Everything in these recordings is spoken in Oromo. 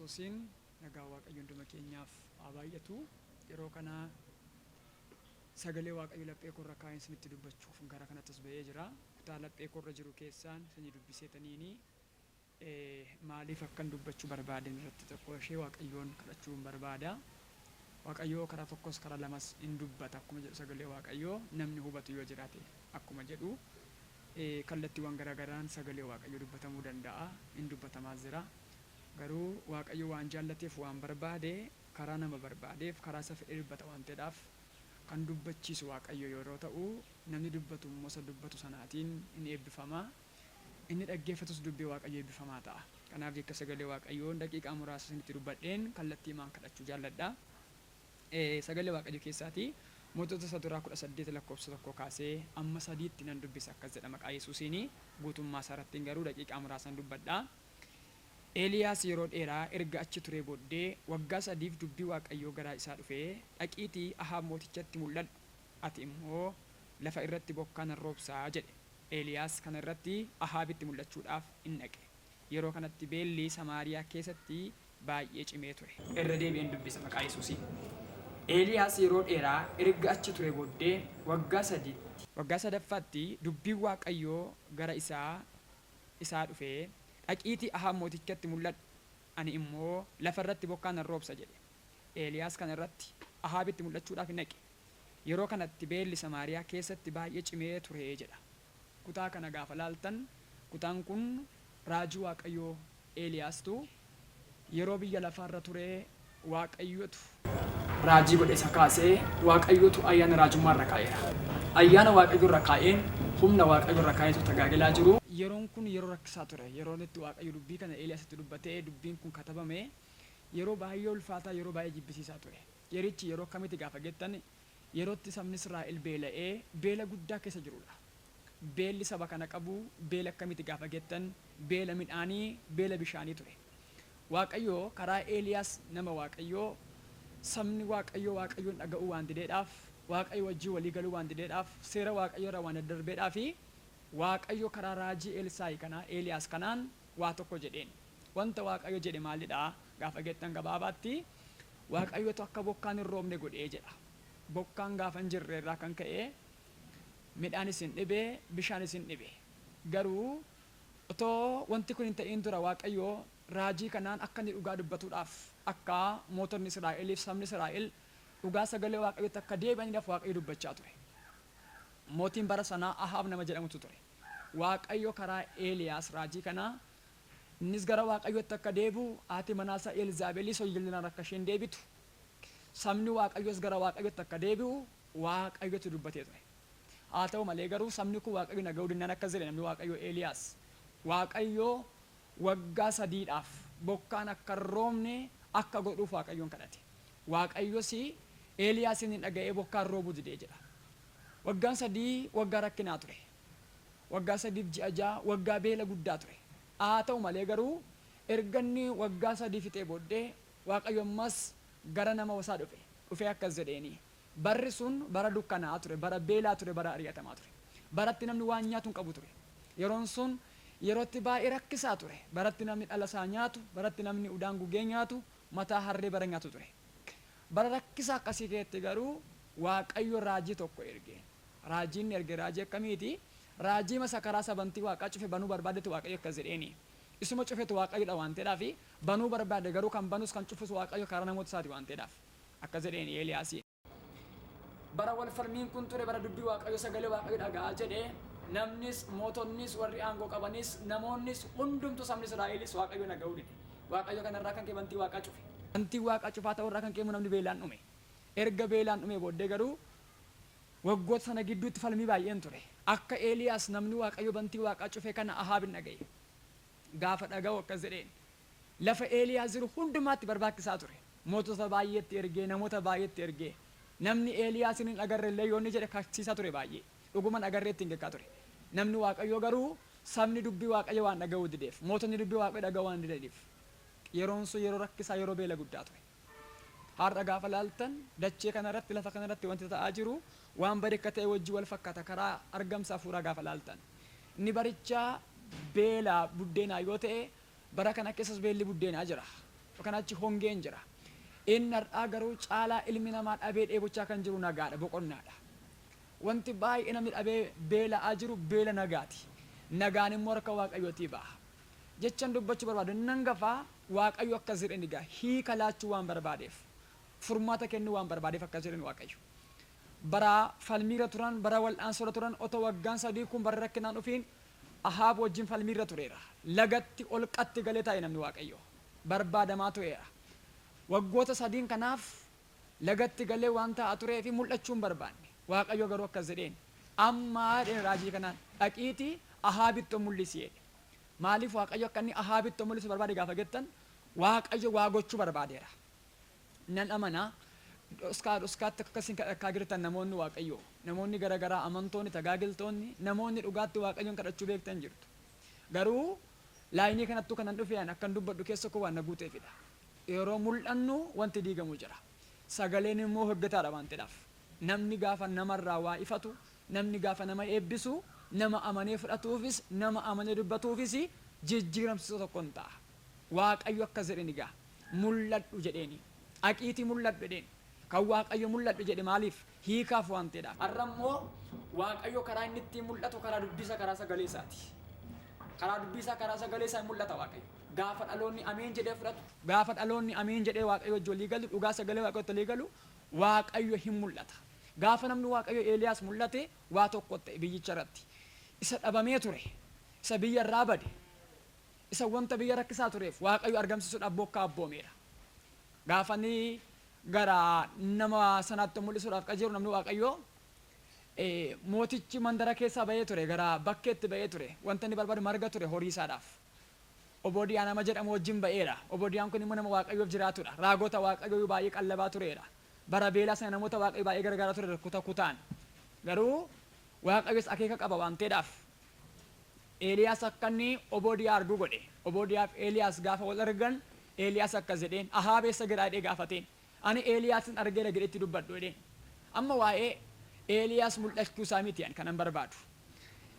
Kiristoosiin nagaa Waaqayyo hunduma keenyaaf haa baay'atu. Yeroo kana sagalee Waaqayyo laphee koorra kaa'een isinitti dubbachuuf gara kanatti as ba'ee jira. Kutaa laphee koorra jiru keessaan isinii dubbiseetaniini maaliif akkan dubbachuu barbaaden irratti tokko ishee Waaqayyoon kadhachuun barbaada. Waaqayyoo karaa tokkos karaa lamas in dubbata akkuma jedhu sagalee Waaqayyoo, namni hubatu yoo jiraate akkuma jedhu, kallattiiwwan garaagaraan sagalee Waaqayyoo dubbatamuu danda'a, in dubbatamaas jira. Garuu Waaqayyo waan jaallateef, waan barbaade, karaa nama barbaadeef, karaa isa fedhee dubbata waan ta'eedhaaf, kan dubbachiisu Waaqayyo yeroo ta'u, namni dubbatu immoo isa dubbatu sanaatiin in eebbifama. Inni dhaggeeffatus dubbii Waaqayyoo eebbifamaa ta'a. Kanaaf jecha sagalee Waaqayyoon daqiiqaa muraasa isinitti dubbadheen kallattiimaan kadhachuu jaalladha. Sagalee Waaqayyoo keessaatii Mootota isa duraa 18 lakkoofsa 1 kaasee amma 3tti nan dubbisa, akkas jedha maqaa Yesuusiin. Guutummaa isaa irrattiin garuu daqiiqaa muraasan dubbadha. Eeliyaas yeroo dheeraa erga achi turee booddee, waggaa sadiif dubbii Waaqayyoo garaa isaa dhufee, Dhaqiitii Ahaab mootichatti mul'adhu, ati immoo lafa irratti bokkaa nan roobsaa jedhe. Eeliyaas kana irratti Ahaabitti mul'achuudhaaf in dhaqe. Yeroo kanatti beelli Samaariyaa keessatti baay'ee cimee ture. Irra deebi'een dubbisa maqaa Yesuusiin. Eeliyaas yeroo dheeraa erga achi turee booddee, waggaa sadiitti, waggaa sadaffaatti dubbiin Waaqayyoo gara isaa isaa dhufee, Dhaqiitii Ahaab mootichatti mul'adhu, ani immoo lafa irratti bokkaa nan roobsa jedhe. Eeliyaas kana irratti Ahaabitti mul'achuudhaaf in dhaqe. Yeroo kanatti beelli Samaariyaa keessatti baay'ee cimee ture jedha. Kutaa kana gaafa ilaaltan, kutaan kun raajii Waaqayyoo Eeliyaastu yeroo biyya lafaa irra ture Waaqayyotu raajii godhe isa kaase, Waaqayyotu ayyaana raajummaa irra kaa'eera. Ayyaana Waaqayyo irra kaa'een, humna Waaqayyo irra kaa'eetu tajaajilaa jiru. Yeroon kun yeroo rakkisaa ture. Yeroon itti Waaqayyo dubbii kana Eeliyaasitti dubbatee dubbiin kun katabame yeroo baay'ee ulfaataa, yeroo baay'ee jibbisiisaa ture. Yerichi yeroo akkamiti gaafa jettan, yerootti sabni Israa'el beela'ee beela guddaa keessa jirudha. Beelli saba kana qabu beela akkamiti gaafa jettan, beela midhaanii, beela bishaanii ture. Waaqayyo karaa Eeliyaas nama Waaqayyoo, sabni Waaqayyoo Waaqayyoon dhaga'uu waan dideedhaaf, Waaqayyo wajjin walii galuu waan dideedhaaf, seera Waaqayyoo irraa waan daddarbeedhaaf, Waaqayyo karaa raajii Elsaa'i kanaa, Eeliyaas kanaan waa tokko jedheen. Wanta Waaqayyo jedhe maalidha gaafa jettan, gabaabaatti Waaqayyotu akka bokkaan hin roobne godhe jedha. Bokkaan gaafa hin jirre irraa kan ka'e midhaanis hin dhibe, bishaanis hin dhibe. Garuu otoo wanti kun hin ta'iin dura Waaqayyo raajii kanaan akka inni dhugaa dubbatuudhaaf, akka mootonni Israa'eliif sabni Israa'el dhugaa sagalee Waaqayyootti akka deebi'aniidhaaf Waaqayyo dubbachaa ture. Mootiin bara sanaa Ahaab nama jedhamutu ture. Waaqayyo karaa Eeliyaas raajii kanaa innis gara Waaqayyootti akka deebi'u, haati manaa isaa Eelzaabelis hojii akka isheen deebitu, sabni Waaqayyoos gara Waaqayyootti akka deebi'u Waaqayyotu dubbatee ture. Haa ta'u malee garuu sabni kun Waaqayyoon dhaga'uu dinnaan, akkas jedhe namni Waaqayyoo Eeliyaas. Waaqayyo waggaa sadiidhaaf bokkaan akka hin roobne akka godhuuf Waaqayyoon kadhate. Waaqayyos Eeliyaasiin hin dhaga'ee bokkaan roobuu didee jedha. Waggaan 3 waggaa rakkinaa ture. Waggaa 3f ji'a 6 waggaa beela guddaa ture. Haa ta'u malee garuu erga inni waggaa 3 fixee booddee Waaqayyo ammas gara nama isaa dhufe. Dhufee akkas jedheeni. Barri sun bara dukkanaa'aa ture, bara beelaa ture, bara ari'atamaa ture. Baratti namni waan nyaatu hin qabu ture. Yeroon sun yerootti baay'ee rakkisaa ture. Baratti namni dhala isaa nyaatu, baratti namni udaan gugee nyaatu, mataa harree bara nyaatu ture. Bara rakkisaa akkasii keessatti garuu Waaqayyo raajii tokko erge. Raajii inni erge raajii akkamiiti? Raajii masa karaa isa bantii Waaqaa cufe banuu barbaadetu Waaqayyo akkas jedheeni. Isuma cufetu Waaqayyodha waan ta'eedhaaf banuu barbaade, garuu kan banus kan cufus Waaqayyo karaa namoota isaati waan ta'eedhaaf. Akkas jedheeni Eeliyaasiin. Bara wal falmiin kun ture, bara dubbii Waaqayyo, sagalee Waaqayyo dhaga'aa jedhe, namnis, mootonnis, warri aangoo qabanis, namoonnis hundumtuu, sabni Israa'elis Waaqayyoon dhaga'uu dide. Waaqayyo kanarraa kan ka'e bantii Waaqaa cufe. Bantiin Waaqaa cufaa ta'uu irraa kan ka'e immoo namni beelaan dhume. Erga beelaan dhumee booddee garuu waggoota sana gidduutti falmii baay'een ture. Akka Eeliyaas namni Waaqayyo bantii Waaqaa cufe kana Ahaab in dhaga'e. Gaafa dhaga'u akkas jedheen. Lafa Eeliyaas jiru hundumaatti barbaachisaa ture. Mootota baay'eetti ergee, namoota baay'eetti ergee, namni Eeliyaasin hin agarre illee yoo inni jedhe kaksiisaa ture baay'ee. Dhuguman agarree ittiin gekkaa ture. Namni Waaqayyoo garuu sabni dubbii Waaqayyoo waan dhaga'uu dideef, mootonni dubbii Waaqayyoo dhaga'uu waan didaniif, yeroon sun yeroo rakkisaa, yeroo beela guddaa ture. Har'a gaafa laaltan dachee kanarratti, lafa kanarratti wanti ta'aa jiru waan bade akka ta'e wajjin wal fakkaata karaa argamsa hafuuraa gaafa laaltan. Inni barichaa beela buddeenaa yoo ta'e, bara kana keessas beelli buddeenaa jira. Yookaan achi hongeen jira. Inni har'aa garuu caalaa ilmi namaa dhabee dheebochaa kan jiru nagaadha, boqonnaadha. Wanti baay'ee namni dhabee beela'aa jiru beela nagaati. Nagaan immoo harka Waaqayyootii ba'a. Jechan dubbachuu barbaadu inni hangafaa Waaqayyo akkas jedheen egaa hiika laachuu waan barbaadeef, furmaata kennuu waan barbaadeef akkas jedheen Waaqayyo. Bara falmiirra turan, bara wal'aansoorra turan, otoo waggaan 3 kun bara rakkinaan dhufiin Ahaab wajjin falmiirra tureera. Lagatti holqatti galee taa'e namni Waaqayyoo. Barbaadamaa tureera. Waggoota 3n kanaaf lagatti galee waan taa'aa tureef mul'achuu hin barbaanne. Waaqayyo garuu akkas jedheen, Amma jedheen raajii kanaan, dhaqiitii Ahaabitti of mul'isi jedhe. Maaliif Waaqayyo akka inni Ahaabitti of mul'isu barbaade gaafa jettan, Waaqayyo waa gochuu barbaadeera. Nan amana, dhoskaa dhoskaatti akka isin kadhachaa jirtan namoonni Waaqayyoo, namoonni gara garaa, amantoonni, tagaagiltoonni, namoonni dhugaatti Waaqayyoon kadhachuu beektan jirtu. Garuu laayinii kanattuu kanan dhufe an akkan dubbadhu keessa koo waan na guuteefidha. Yeroo mul'annu wanti diigamu jira. Sagaleen immoo hojjetaadha waan ta'eedhaaf. Namni gaafa namarraa waa ifatu, namni gaafa nama eebbisu, nama amanee fudhatuufis, nama amanee dubbatuufis jijjiiramsiisoo tokko in ta'a. Waaqayyo akkas jedheen egaa, mul'adhu jedheeni. Dhaqiitii mul'adhu jedheen. Kan Waaqayyo mul'adhu jedhe maaliif? Hiikaaf waan ta'eedhaaf. Har'a immoo Waaqayyo karaa inni ittiin mul'atu karaa dubbii isaa, karaa sagalee isaati. Karaa dubbii isaa, karaa sagalee isaa in mul'ata Waaqayyo. Gaafa dhaloonni ameen jedhee fudhatu, gaafa dhaloonni ameen jedhee Waaqayyo wajjin walii galu, dhugaa sagalee Waaqayyootti walii galu, Waaqayyo hin mul'ata. Gaafa namni Waaqayyo Eeliyaas mul'ate waa tokko ta'e biyyicha irratti. Isa dhabamee ture, isa biyya irraa bade, isa wanta biyya rakkisaa tureef Waaqayyo argamsiisuudhaaf bokkaa abboomeera. Gaafa inni gara nama sanaatti mul'isuudhaaf qajeelu namni Waaqayyoo mootichi mandara keessaa ba'ee ture, gara bakkeetti ba'ee ture. Wanta inni barbaadu marga ture horii isaadhaaf. Oboodiyaa nama jedhamu wajjin ba'eera. Oboodiyaan kun immoo nama Waaqayyoof jiraatudha. Raagota Waaqayyoo baay'ee qallabaa tureera. Bara beelaa sana namoota Waaqayyo baay'ee gargaaraa ture kuta kutaan. Garuu Waaqayyos akeeka qaba waan ta'eedhaaf Eeliyaas akka inni Oboodiyaa argu godhe. Oboodiyaa fi Eeliyaas gaafa wal argan Eeliyaas akkas jedheen, Ahaab eessa jira jedhee gaafateen. Ani Eeliyaasin argeera jedhee itti dubbadhu jedheen. Amma waa'ee Eeliyaas mul'achuu isaa miti ani kanan barbaadu.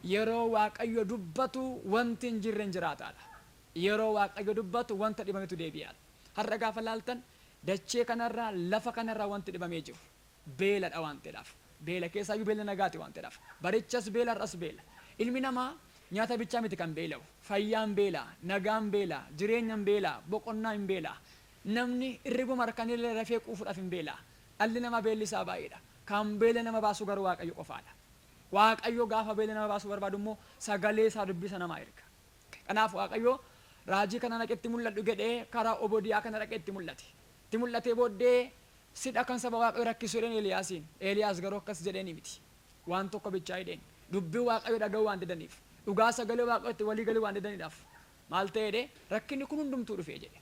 Yeroo Waaqayyo dubbatu wanti hin jirre hin jiraataadha. Yeroo Waaqayyo dubbatu wanta dhibametu deebi'aadha. Har'a gaafa laaltan dachee kanarraa lafa kanarraa wanti dhibamee jiru beeladha waan ta'eedhaaf. Beela keessaayyuu beela nagaati waan ta'eedhaaf. Barichas beela har'as beela. Ilmi namaa nyaata bichaa miti kan beela'u. Fayyaan beela, nagaan beela, jireenyan beela, boqonnaa hin beela. Namni hirribuma harkanillee rafee quufuudhaaf hin beela'a. Dhalli namaa beelli isaa baay'eedha. Kan beela nama baasu garuu Waaqayyo qofaadha. Waaqayyo gaafa beela nama baasuu barbaadu immoo sagalee isaa dubbisa namaa erga. Kanaaf Waaqayyo raajii kana dhaqee itti mul'adhu jedhee karaa Obodiyaa kana dhaqee itti mul'ate. Itti mul'atee booddee sidha kan saba Waaqayyo rakkisu jedheen Eeliyaasiin. Eeliyaas garuu akkas jedheenii miti. Waan tokko bichaa jedheen. Dubbii Waaqayyo dhaga'uu waan didaniif, dhugaa sagalee Waaqayyootti walii galuu waan didaniidhaaf maal ta'e jedhee rakkinni kun hundumtuu dhufe jedhe.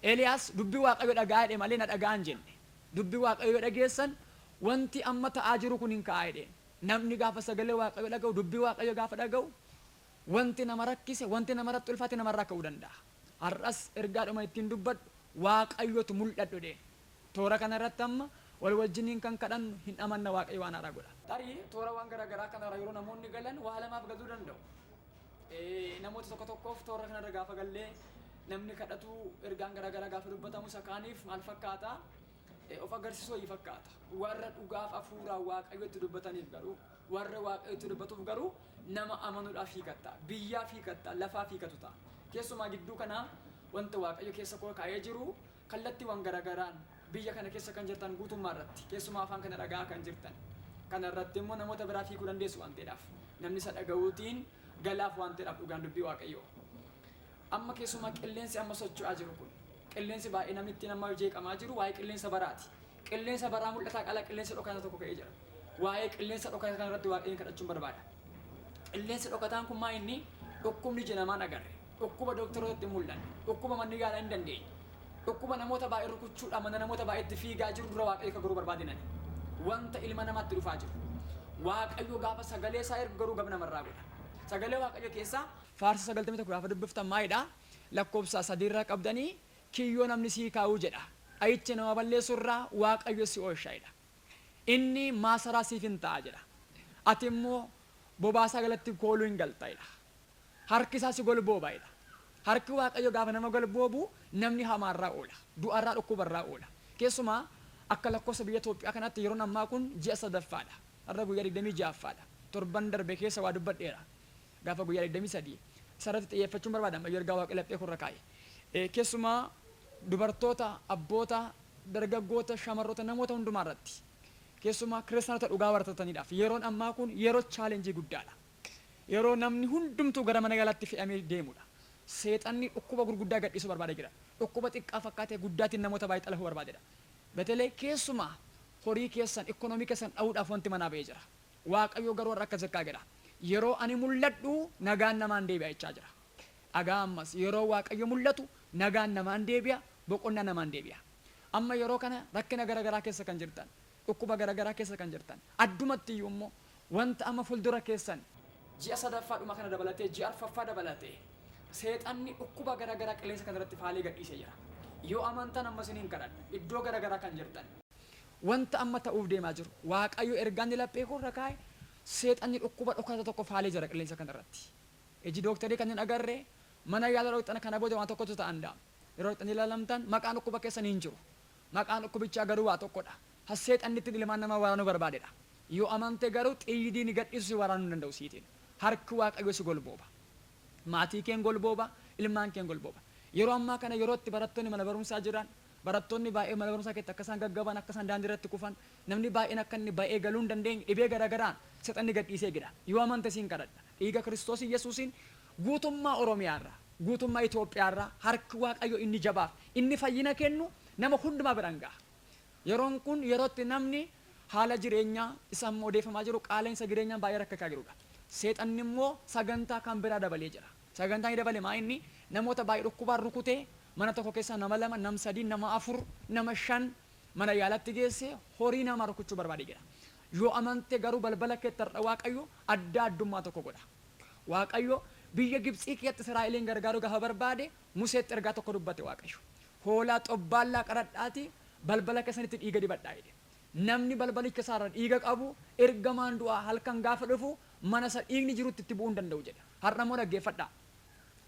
Eeliyaas dubbii Waaqayyoo dhaga'aa jedhe malee na dhaga'aa hin jenne. Dubbii Waaqayyoo yoo dhageessan wanti amma ta'aa jiru kun hin ka'a jedheen. Namni gaafa sagalee Waaqayyoo dhaga'u, dubbii Waaqayyoo gaafa dhaga'u wanti nama rakkise, wanti namarratti ulfaate namarraa ka'uu danda'a. Har'as ergaadhuma ittiin dubbadhu Waaqayyotu mul'adhu jedheen. Toora kana irratti amma wal wajjiniin kan kadhannu hin amanna Waaqayyo waan haaraa godha. Tarii toorawwan gara garaa kanarra yeroo namoonni galan waa lamaaf galuu danda'u. Namoota tokko tokkoof toora kanarra gaafa gallee namni kadhatu ergaan gara garaa gaafa dubbatamu isa kaaniif maal fakkaata? Of agarsiisuu wayii fakkaata. Warra dhugaaf hafuuraan Waaqayyotti dubbataniif garuu warra Waaqayyotti dubbatuuf garuu nama amanuudhaaf hiikatta. Biyyaaf hiikatta, lafaaf hiikatu ta'a. Keessumaa gidduu kanaa wanta Waaqayyo keessa koo kaa'ee jiru kallattiiwwan gara garaan biyya kana keessa kan jirtan guutummaa irratti keessumaa afaan kana dhaga'aa kan jirtan kana irratti immoo namoota biraaf hiikuu dandeessu waan ta'eedhaaf namni isa dhaga'uutiin galaaf waan ta'eedhaaf dhugaan dubbii Waaqayyoo. Amma keessumaa qilleensi amma socho'aa jiru kun qilleensi baay'ee namni ittiin amma jeeqamaa jiru waa'ee qilleensa baraati. Qilleensa baraa mul'ataa qala qilleensa dhokataa tokko ka'ee jira. Waa'ee qilleensa dhokataa kana irratti Waaqayyoon kadhachuun barbaada. Qilleensi dhokataan kun maa inni dhukkubni ija namaan agarre, dhukkuba dooktarootatti hin mul'anne, dhukkuba manni yaalaa hin dandeenye, dhukkuba namoota baay'ee rukuchuudhaan mana namoota baay'eetti fiigaa jiru dura Waaqayyo akka garuu barbaadinani. Wanta ilma namaatti dhufaa jiru. Waaqayyo gaafa sagalee isaa ergu garuu gab namarraa godha. Sagalee Waaqayyo keessaa Faarsa 91 gaafa dubbiftan maalidha? Lakkoofsa 3 irraa qabdanii kiyyoo namni sii kaa'uu jedha. Dha'icha nama balleessu irraa Waaqayyo si oolcha jedha. Inni maasaraa siif in ta'a jedha. Ati immoo bobaa isaa jalatti kooluu in galta jedha. Harki isaa si golbooba jedha. Harki Waaqayyo gaafa nama golboobu namni hamaarraa oola. Du'arraa, dhukkubarraa oola. Keessumaa akka lakkoofsa biyya Itoophiyaa kanatti yeroon ammaa kun ji'a sadaffaadha. Har'a guyyaa 26ffaadha. Torban darbe keessa waa dubbadheera. Gaafa guyyaa 23. Isarratti xiyyeeffachuun barbaada ammayyuu ergaa Waaqayyo laphee koorra kaa'e. Keessumaa dubartoota, abboota, dargaggoota, shamarroota, namoota hundumaa irratti. Keessumaa kiristaanota dhugaa baratataniidhaaf yeroon ammaa kun yeroo challenge guddaadha. Yeroo namni hundumtuu gara mana yaalaatti fe'amee deemudha. Seexanni dhukkuba gurguddaa gadhiisuu barbaadee jira. Dhukkuba xiqqaa fakkaatee guddaatiin namoota baay'ee xalafuu barbaadedha. Betelee keessumaa horii keessan, ikkonoomii keessan dha'uudhaaf wanti manaa ba'ee jira. Waaqayyo garuu har'a akkas jechaa jira. Yeroo ani mul'adhu nagaan namaan deebi'a jechaa jira. Dhagaa ammas yeroo Waaqayyo mul'atu nagaan namaan deebi'a, boqonnaa namaan deebi'a. Amma yeroo kana rakkina gara garaa keessa kan jirtan, dhukkuba gara garaa keessa kan jirtan, addumatti iyyuu immoo wanta amma fuuldura keessan ji'a sadaffaa dhuma kana dabalatee, ji'a arfaffaa dabalatee, seexanni dhukkuba gara garaa qilleensa kana irratti faalee gadhiisee jira. Yoo amantan amma isiniin kadhadha. Iddoo gara garaa kan jirtan. Wanta amma ta'uuf deemaa jiru, Waaqayyo ergaa inni laphee koo irra kaa'e, seexanni dhukkuba dhokata tokko faalee jira qilleensa kana irratti. Iji dooktarii kan hin agarre, mana yaala dhaqxan kana booda waan tokkotu ta'an da'a. Yeroo dhaqxanii ilaalamtan maqaan dhukkuba keessanii hin jiru. Maqaan dhukkubichaa garuu waa tokkodha. Ha seexanni ittiin ilmaan namaa waraanuu barbaadedha. Yoo amante garuu xiyyi diini gadhiisu si waraanuu hin danda'u siitiin. Harki Waaqayyoo si golbooba. Maatii keen golbooba, ilmaan keen golbooba. Yeroo ammaa kana yeroo itti barattoonni mana barumsaa jiran, barattoonni baay'een mana barumsaa keessatti akka isaan gaggaban, akka isaan daandii irratti kufan, namni baay'een akka inni ba'ee galuu hin dandeenye dhibee garagaraan seexanni gadhiisee jira. Yoo amante siin kadhadha. Dhiiga Kiristoos Iyyasuusiin guutummaa Oromiyaa irraa, guutummaa Itoophiyaa irraa harki Waaqayyoo inni jabaaf inni fayyina kennu nama hundumaa biraan ga'a. Yeroon kun yeroo itti namni haala jireenyaa isa amma odeeffamaa jiru qaala'insa jireenyaan baay'ee rakkachaa jirudha. Seexanni immoo sagantaa kan biraa dabalee jira. Sagantaa inni dabale maa inni namoota baay'ee dhukkubaan rukutee mana tokko keessaa nama lama, nam sadii, nama afur, nama shan mana yaalatti geessee horii namaa rukuchuu barbaadee jira. Yoo amante garuu balbala keetti har'a Waaqayyo addaa addummaa tokko godha. Waaqayyo biyya Gibtsii keessatti Israa'eliin gargaaruu gaafa barbaade Museetti ergaa tokko dubbate Waaqayyo. Hoolaa xobbaallaa qaradhaatii balbala keessanitti dhiiga dibadhaa jedhe. Namni balbalicha isaa irra dhiiga qabu ergamaan du'aa halkan gaafa dhufu mana isa dhiigni jirutti itti bu'uu hin danda'u jedha. Har'a immoo dhaggeeffadhaa.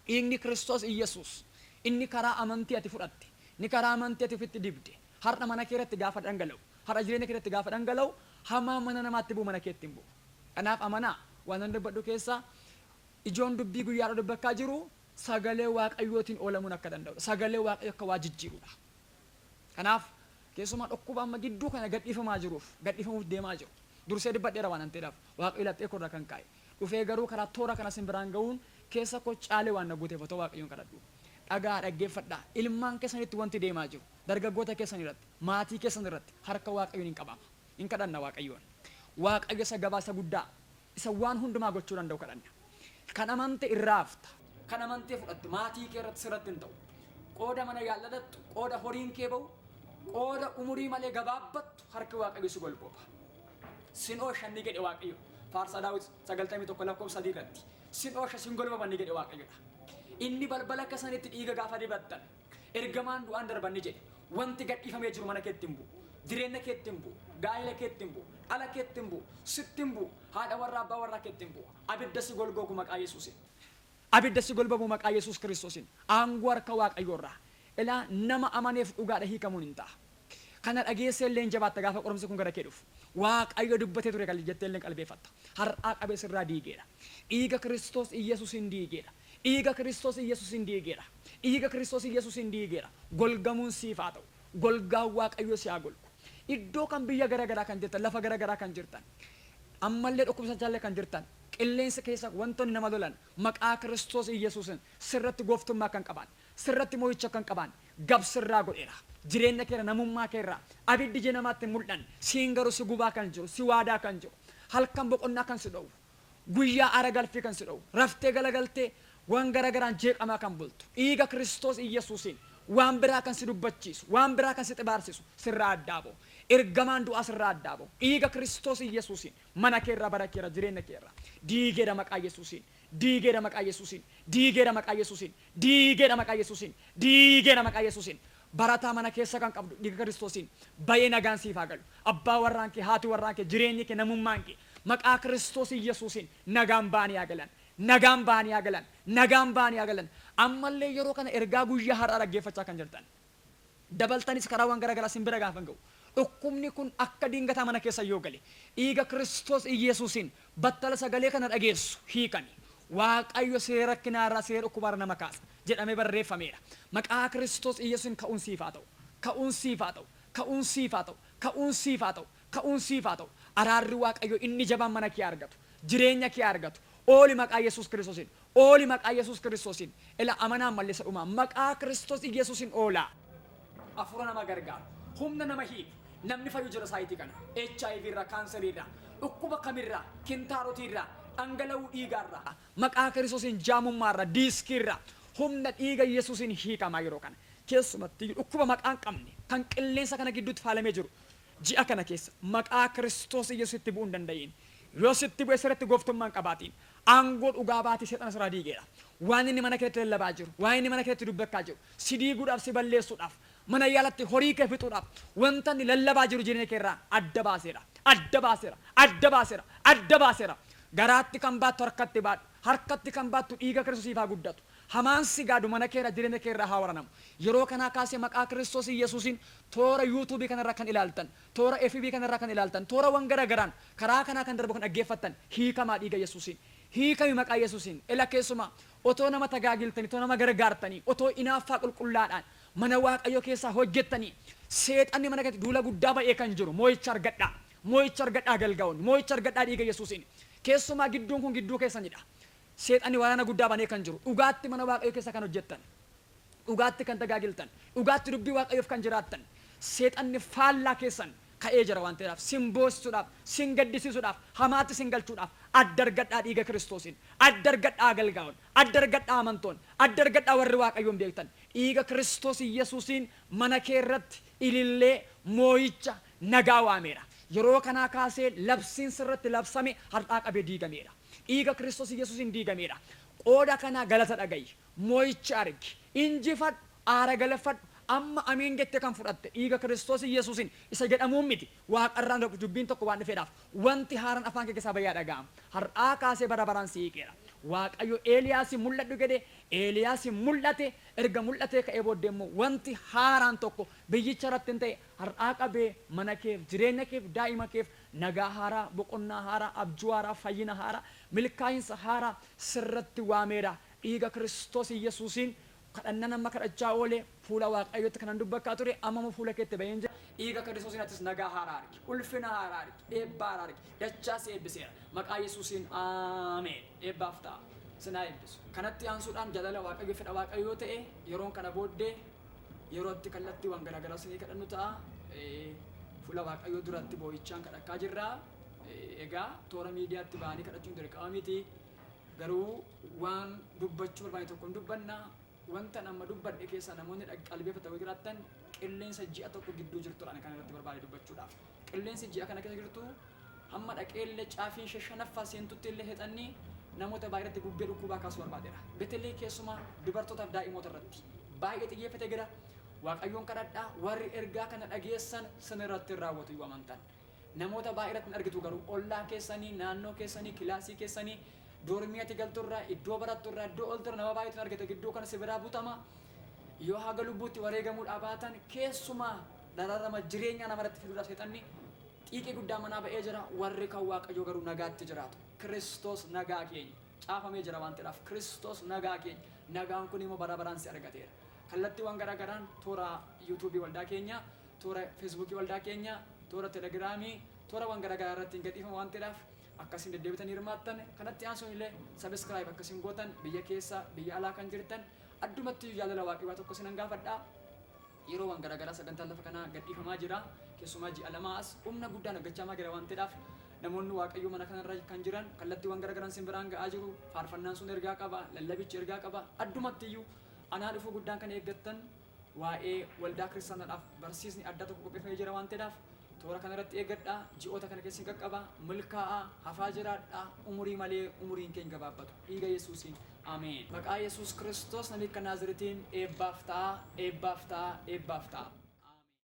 Dhiigni Kiristoos Iyyasuus inni karaa amantii ati fudhatte, inni karaa amantii ati ofitti dibde, har'a mana kee irratti gaafa dhangala'u, har'a jireenya kee irratti gaafa dhangala'u, hamaan mana namaatti bu'u mana keetti hin bu'u. Kanaaf amanaa, waanan dubbadhu keessaa ijoon dubbii guyyaa har'a dubbachaa jiru sagalee Waaqayyootiin oolamuun akka danda'udha. Sagalee Waaqayyo akka waa jijjiirudha. Kanaaf keessumaa dhukkuba amma gidduu kana gadhiifamaa jiruuf, gadhiifamuuf deemaa jiru. Dursee dubbadheera waan ta'eedhaaf Waaqayyo laphee koorraa kan kaa'e. Dhufee garuu karaa toora kana isin biraan ga'uun keessa koo caalee waan na guuteef otoo Waaqayyoon kadhadhu. Dhagaa dhaggeeffadhaa. Ilmaan keessanitti wanti deemaa jiru, dargaggoota keessan irratti, maatii keessan irratti harka Waaqayyoon hin qabama. Hin kadhanna Waaqayyoon. Waaqayyo isa gabaa isa guddaa, isa waan hundumaa gochuu danda'u kadhanna. Kan amante irraa hafta. Kan amantee fudhatte maatii kee irratti sirratti hin ta'u. Qooda mana yaalladattu, qooda horiin kee ba'u, qooda umurii malee gabaabbattu harki Waaqayyo si golbooba. Sin oosha ni jedhe Waaqayyo. Faarsaa Daawit 91 lakkoofsa 3 irratti. Sin oosha sin golbaba ni jedhe Waaqayyodha. Inni balbala keessanitti dhiiga gaafa dibattan ergamaan du'aan darban ni jedhe. Wanti gadhiifamee jiru mana keetti hin bu'u. Jireenya keetti hin bu'u. Gaa'ela keetti hin bu'u. Dhala keetti hin bu'u. Sitti hin bu'u. Haadha warraa abbaa warraa keetti hin bu'u. Abidda si golgoogu maqaa Yesuusin. Abidda si golbabu maqaa Yesuus Kiristoosiin. Aangoo harka Waaqayyoo irraa. Ilaa nama amaneef dhugaadha hiikamuun hin ta'a. Kana dhageessee illee hin jabaatta gaafa qorumsi kun gara kee dhufu. Waaqayyo dubbatee ture kan jettee illee qalbeeffatta. Har'aa qabee sirraa diigeera. Dhiiga Kiristoos Iyyasuusiin diigeera. Dhiiga Kiristoos Iyyasuusiin diigeera. Dhiiga Kiristoos Iyyasuusiin diigeera. Golgamuun siif haa ta'u. Golgaan Waaqayyoo si haa golgu. Iddoo kan biyya gara garaa kan jirtan, lafa gara garaa kan jirtan, ammallee dhukkubsachaallee kan jirtan, qilleensa keessa wantoonni nama lolan maqaa Kiristoos Iyyasuusin sirratti gooftummaa kan qaban, sirratti mo'icha kan qaban gab sirraa godheera. Jireenya keerra, namummaa keerraa abiddi ija namaatti hin mul'anne, siin garuu si gubaa kan jiru, si waadaa kan jiru, halkan boqonnaa kan si dhowwu, guyyaa aara galfii kan si dhowwu, raftee galagaltee waan gara garaan jeeqamaa kan bultu, dhiiga Kiristoos Iyyasuusiin waan biraa kan si dubbachiisu, waan biraa kan si xibaarsisu sirraa addaa ba'u. Ergamaan du'aa sirraa addaa ba'u. Dhiiga Kiristoos Iyyasuusiin mana keerraa, bara keerraa, jireenya keerraa diigeera maqaa Yesuusiin. Diigeera maqaa Yesuusiin. Diigeera maqaa Yesuusiin. Diigeera maqaa Yesuusiin. Diigeera maqaa Yesuusiin. Barataa mana keessa kan qabdu dhiiga Kiristoosiin bayee nagaan siif haa galu. Abbaa warraan kee, haati warraan kee, jireenyi kee, namummaan kee maqaa Kiristoos Iyyasuusiin nagaan ba'anii haa galan. Nagaan ba'anii haa galan. Nagaan ba'anii haa galan. Ammallee yeroo kana ergaa guyyaa har'aa dhaggeeffachaa kan jirtan. Dabaltanis karaawwan garaagaraa sin bira gaafan ga'u. Dhukkubni kun akka dingataa mana keessa yoo gale, dhiiga Kiristoos Iyesuusiin battala sagalee kana dhageessu hiikami. Waaqayyo siree rakkinaarraa, siree dhukkubaarra nama kaasa jedhamee barreeffameera. Maqaa Kiristoos Iyesuusiin ka'uun siif haa ta'u. Ka'uun siif haa ta'u. Ka'uun siif haa ta'u. Ka'uun siif haa ta'u. Ka'uun siif haa ta'u. Araarri Waaqayyo inni jabaan mana kee argatu. Jireenya kee argatu. Ooli maqaa Yesuus Kiristoosiin. Ooli maqaa Yesuus Kiristoosiin. Ila amanaan malleessa dhumaa. Maqaa Kiristoos Iyesuusiin oolaa. Afuura nama gargaaru. Humna nama hiiku. Namni fayyu jira saayitii kana. HIV irraa, kaanserii irraa, dhukkuba kamirraa, kintaarotii irraa, dhangala'uu dhiigaarraa, maqaa Kiristoosiin jaamummaa irraa, diiskii irraa, humna dhiiga Yesuusiin hiikamaa yeroo kana. Keessumatti dhukkuba maqaa hin qabne kan qilleensa kana gidduutti faalamee jiru ji'a kana keessa maqaa Kiristoos Iyesuusitti bu'uu hin danda'iin. Yoo sitti bu'e sirratti gooftummaa hin qabaatiin. Aangoo dhugaa baatii seexana sirraa diigeera. Waan inni mana keetti lallabaa jiru, waan inni mana keetti dubbachaa jiru, si diiguudhaaf, si balleessuudhaaf, mana yaalatti horii kee fixuudhaaf, wanta inni lallabaa jiru jireenya kee irraa adda baaseera. Adda baaseera. Adda baaseera. Adda baaseera. Garaatti kan baattu harkatti baadhu. Harkatti kan baattu dhiiga Kiristoosiif haa guddatu. Hamaan si gaadu mana keerraa, jireenya kee irraa haa waranamu. Yeroo kanaa kaasee maqaa Kiristoos Iyesuusiin toora YouTube kanarraa kan ilaaltan, toora FB kanarraa kan ilaaltan, toorawwan garagaraan karaa kanaa kan darbu kan dhaggeeffattan hiikamaa dhiiga Yesuusiin. Hiikami maqaa Yesuusiin. Ila keessumaa otoo nama tajaajiltanii, otoo nama gargaartanii, otoo inaaffaa qulqullaadhaan mana Waaqayyoo keessaa hojjettanii, seexanni mana keessatti duula guddaa ba'ee kan jiru moo'icha argadhaa. Moo'icha argadhaa galgaa'oonni. Moo'icha argadhaa dhiiga Yesuusiin. Keessumaa gidduun kun gidduu keessanidha. Seexanni waraana guddaa banee kan jiru. Dhugaatti mana Waaqayyoo keessaa kan hojjettan. Dhugaatti kan tajaajiltan. Dhugaatti dubbii Waaqayyoof kan jiraattan. Seexanni faallaa keessan ka'ee jira waan ta'eedhaaf, sin boosisuudhaaf, sin gaddisiisuudhaaf, hamaatti sin galchuudhaaf adda argadhaa dhiiga Kiristoosiin. Adda argadhaa galgaa'oon. Adda argadhaa amantoon. Adda argadhaa warri Waaqayyoon beektan. Dhiiga Kiristoos Iyesuusiin mana kee irratti ilillee moo'icha nagaa waameera. Yeroo kanaa kaasee labsiin sirratti labsame har'aa qabee diigameera. Dhiiga Kiristoos Iyesuusiin diigameera. Qooda kanaa galata dhaga'i. Moo'icha argi. Injifadhu. Aara galfadhu. Amma ameen jettee kan fudhatte dhiiga Kiristoos Iyesuusiin isa jedhamuun miti. Waaqarraan dubbiin tokko waan dhufeedhaaf wanti haaraan afaan kee keessaa bayyaa dhaga'ama. Har'aa kaasee bara baraan si hiikeera. Waaqayyo Eeliyaasiin mul'adhu jedhe, Eeliyaasiin mul'ate, erga mul'atee ka'ee booddee immoo wanti haaraan tokko biyyicha irratti hin ta'e har'aa qabee mana keef, jireenya keef, daa'ima keef nagaa haaraa, boqonnaa haaraa, abjuu haaraa, fayyina haaraa, milkaa'insa haaraa sirratti waameera. Dhiiga Kiristoos Iyesuusiin kadhannaan amma kadhachaa oole fuula Waaqayyootti kanan dubbachaa ture amma immoo fuula keetti baheen jira. Dhiiga Kiristoosiin atis nagaa haaraa argi, ulfina haaraa argi, eebba haaraa argi, dachaa si eebbiseera. Maqaa Yesuusiin ameen. Eebbaaf ta'a. Sinaa eebbisu. Kanatti aansuudhaan jaalala Waaqayyo, fedha Waaqayyo yoo ta'e yeroon kana booddee yerootti kallattiiwwan garaagaraa isinii kadhannu ta'a. Fuula Waaqayyoo duratti boo'ichaan kadhachaa jirra. Egaa toora miidiyaatti ba'anii kadhachuun dirqama miti. Garuu waan dubbachuu barbaanne tokko hin dubbanna. Wanta amma dubbadhe keessaa namoonni qalbeeffatan yoo jiraattan qilleensa ji'a tokko gidduu jirtudha kan irratti barbaade dubbachuudhaaf. Qilleensi ji'a kana keessa jirtu hamma dhaqeellee caafiin ishee shanaffaa seentutti illee hexanni namoota baay'ee irratti bubbee dhukkubaa kaasuu barbaadeera. Betelii keessumaa dubartootaaf daa'imoota irratti baay'ee xiyyeeffatee jira. Waaqayyoon kadhadhaa warri ergaa kana dhageessan sin irratti hin raawwatu yoo amantan. Namoota baay'ee irratti hin argitu garuu ollaa keessanii, naannoo keessanii, kilaasii keessanii, doormii ati galturraa, iddoo baratturraa, iddoo oolturraa nama baay'eetu hin argite gidduu kana si biraa butama. Yoo haga lubbuutti wareegamuudhaa baatan keessumaa dararama jireenyaa namarratti fiduudhaaf seexanni xiiqii guddaa manaa ba'ee jira. Warri kan Waaqayyoo garuu nagaatti jiraatu. Kiristoos nagaa keenya caafamee jira waan ta'eedhaaf Kiristoos nagaa keenya. Nagaan kun immoo bara baraan si argateera. Kallattiiwwan garaagaraan toora yuutuubii waldaa keenya, toora feesbuukii waldaa keenya, toora telegiraamii, toorawwan garaagaraa irratti hin gadhiifamu waan ta'eedhaaf akkasiin deddeebitanii hirmaattan. Kanatti aansuun illee subscribe akkasiin gootan biyya keessa, biyya alaa kan jirtan addumatti jaalala Waaqayyoo tokko sinan gaafadha. Yeroowwan garaagaraa sagantaan lafa kanaa gadhiifamaa jira. Keessumaa ji'a lama as humna guddaan hojjechamaa jira waan ta'eedhaaf namoonni Waaqayyoo mana kanarra kan jiran kallattiiwwan garaagaraan sin biraan ga'aa jiru. Faarfannaan sun ergaa qaba, lallabichi ergaa qaba. Addumatti iyyuu anaa dhufuu guddaan kan eeggattan waa'ee waldaa kiristaanaadhaaf barsiisni addaa tokko qopheeffamee jira waan ta'eedhaaf toora kanarratti eeggadhaa. Ji'oota kana keessa hin qaqqaba, milkaa'aa, hafaa jiraadhaa, umurii malee umuriin keenya gabaabbatu. Dhiiga Yesuusiin ameen. Maqaa Yesuus Kiristoos namicha Naaziritiin eebbaaf ta'a, eebbaaf ta'a, eebbaaf ta'a.